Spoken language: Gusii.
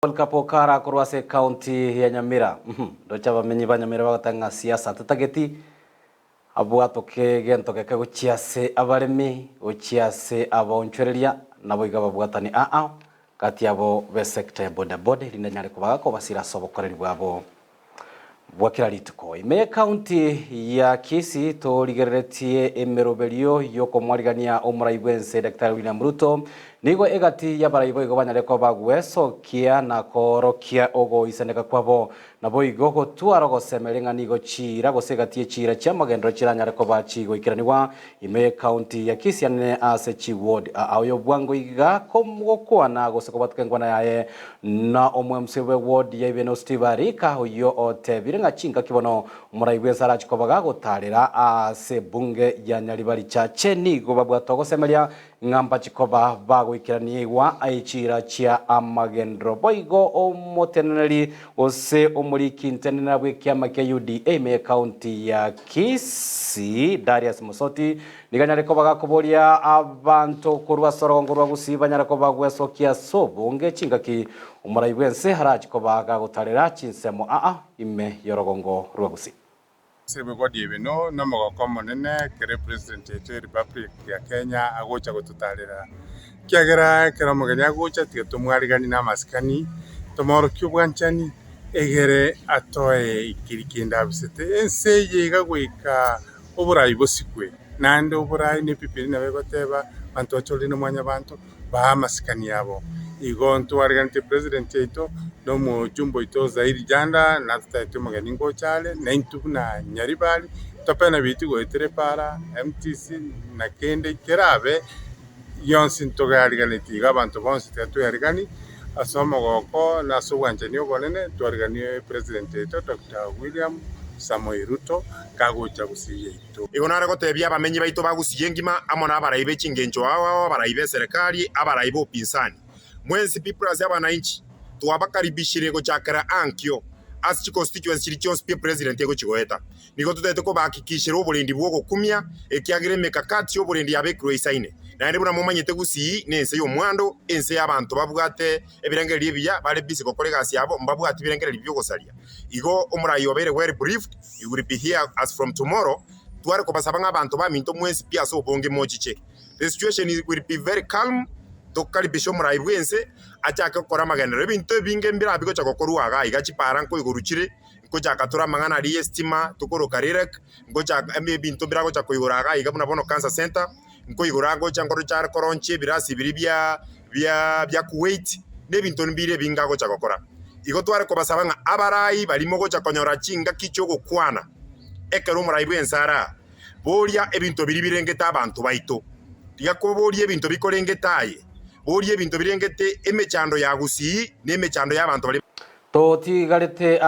Polycarp Okara korwa ase ekaunti ya Nyamira. Ndoche abamenyi ba Nyamira bagoteba ng'a siasa tetageti abwatoke gento geke gochia ase abaremi, gochia ase abaonchoreria, naboigo ababwatani aa gati yabo b'esector ya bodaboda erinde anyare kobaga kobasira ase obokoreri bwabo bwa kera rituko. Ime y'Ekaunti ya Kisii torigereretie emeroberio y'okomwarigania omorai bw'ense Daktari William Ruto nigo egati y'abarai boigo banyare koba gwesokia na koorokia ogoisaneka kwabo naboigo gotwara ogosemeria ng'a nigo chiira gose egati y'echiira chi'amagenderero chiranyare koba chigoikeranigwa ime y'Ekaunti ya Kisii anene ase chiward aa oyo bwango iga gokwana gose kobwatoka enkwana yaye Na omwemsi bwe ward ya Ibeno Steve Arika oyio otebire ng'a chingaki bono omorai bwense arache koba gagotarera ase ebunge ya Nyaribari Chache nigo babwate ogosemeria ng'a mbache koba bagoikeraniigwa echiira chia amagenderero. Boigo omoteneneri gose omoriki ntenenera bw'ekiama kia UDA ime y'ecounty ya Kisii Darius Mosoti Nigo anyare koba gakoboria abanto korwa ase orogongo rwa Gusii banyare koba gwesokia ase obonge chingaki omorai bw'ense arache koba gagotarera chinsemo aa ime y'orogongo rwa Gusii. Ase ebigori ebi no nomogoko omonene ekero epresident yaito ya Republic ya Kenya agocha gototarera, ekiagera ekero omogeni agocha tiga tomwariganie na amasikani, tomoorokie obwanchani egere atoe keria kende abisete. Ense eye iga goika oborai bosikwe, naende oborai ne Ebibilia nabo egoteba, abanto bachorire na mwanyabanto, baa amasikani abo. Igo ntwariganetie president yaito, na omojumbe oito Zairi Janda, natotebeti omogeni ngocha are, naintwe buna Nyaribari, topene biiti goetera epara, MTC, na kende kerabe. Gionsi ntogeariganetie iga abanto bonsi tiga twearigani ase omogoko na ase obwanchani obonene, twariganie President oito Doctor William Samoei Ruto kagocha gusii yaito. Igo nare gotebia abamenyi baito ba Gusii engima amo nabarai be chingencho ao ao, abarai b'eserekari, abarai b'opinzani, mwensi pi plus abanainchi, twabakaribishire gochakera ankio ase chiconstituency chiria chionsi pi epresident egochi goeta. Nigo totaete kobahakikishera oborendi bw'ogokumia, ekiagera emekakati y'oborendi yabekirwe eisaine. Naende buna momanyete Gusii nense y'omwando, ense y'abanto babwate ebirengererio ebiya, bare busy gokora egasi yabo, mbabwati birengererio bi'ogosaria. Igo omorai obeire well briefed, he will be here as from tomorrow, tware kobasaba ng'a abanto baminto mwensi pi ase obonge mochiche. The situation will be very calm, tokaribishe omorai bw'ense achake gokora amagenderero. Ebinto ebinge mbirabi gocha gokorwa igaa iga, chipara nkoigorwa chire, Nkochaka tore amang'ana aria y'esitima tokoroka REREC, nkochaka ebinto biragocha koigora iga iga buna bono Cancer Centre, nkoigora ngocha nkoroche are koronchia ebirasi biria bia bia bia Kuwait, na ebinto mbire ebinge agocha gokora. Igo tware kobasaba ng'a abarai baria mogocha konyora chingaki chi'ogokwana ekero omorai bw'ense are aa, boria ebinto biria birengete abanto baito, tiga koboria ebinto bikorengete aye, boria ebinto birengete emechando ya Gusii na emechando y'abanto baria. Totigarete.